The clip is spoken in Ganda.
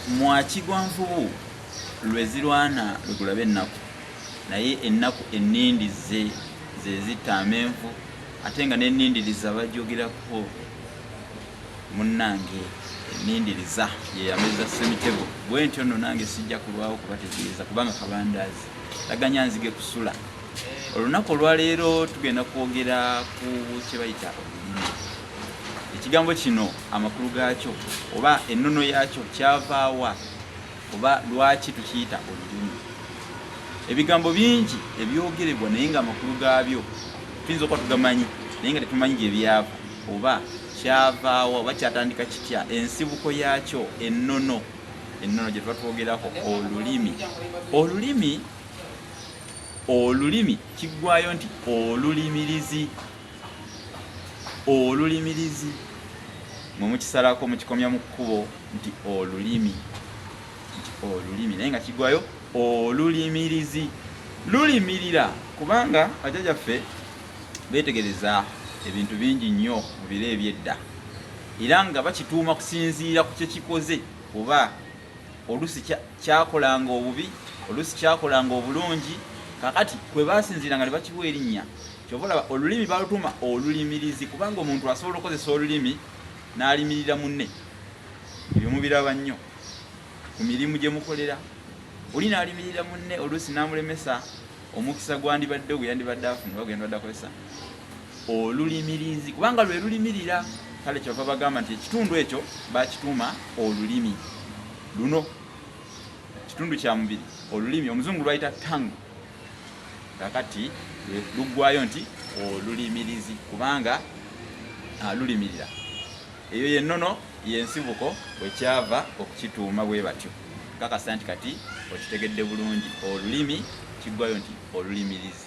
Mwaki gwa nvubu lwe zirwana lwe gulaba ennaku, naye ennaku ennindizze ze zitta amenvu, ate nga n'ennindiriza bagyogerako munnange. Ennindiriza ye yameza Ssemitego. Bwentyo nno nange sijja kulwawo kubategeeza kubanga kabandaazi taganya nzige kusula. Olunaku olwaleero tugenda kwogera ku kye bayita olulimi. Ekigambo kino amakulu gaakyo oba ennono yaakyo kyavaawa oba lwaki tukiyita olulimi? Ebigambo bingi ebyogerebwa naye nga amakulu gaabyo tuyinza okuba tugamanyi naye nga tetumanyi gye byava oba kyavaawa oba kyatandika kitya, ensibuko yaakyo, ennono, ennono gye tuba twogerako. Olulimi, olulimi, olulimi kiggwayo nti olulimirizi, olulimirizi. Mwe mukisalako mukikomya mu kkubo nti olulimi, nti olulimi, naye nga kiggwayo olulimirizi, lulimirira, kubanga bajjajaffe beetegereza ebintu bingi nnyo mu biro eby'edda era nga bakituuma kusinziira ku kye kikoze oba oluusi kyakolanga obubi, oluusi kyakolanga obulungi. Kakati kwe basinziira nga ne bakiwa erinnya. Kyova olaba olulimi balutuuma olulimirizi, kubanga omuntu asobola okukozesa olulimi n'alimirira munne. Ebyo mubiraba nnyo ku mirimu gye mukolera, oli n'alimirira munne, oluusi n'amulemesa omukisa gwandibadde gwe yandibadde afuna oba gwe yandibadde akozesa olulimirizi, kubanga lwe lulimirira. Kale kyebava bagamba nti ekitundu ekyo bakituuma olulimi. Luno kitundu kya mubiri, olulimi omuzungu lwayita tongue. Kakati luggwayo nti olulimirizi kubanga lulimirira. Eyo yennono yensibuko bwekyava okukituuma bwe batyo. Nkakasa nti kati okitegedde bulungi. Olulimi kiggwayo nti olulimirizi.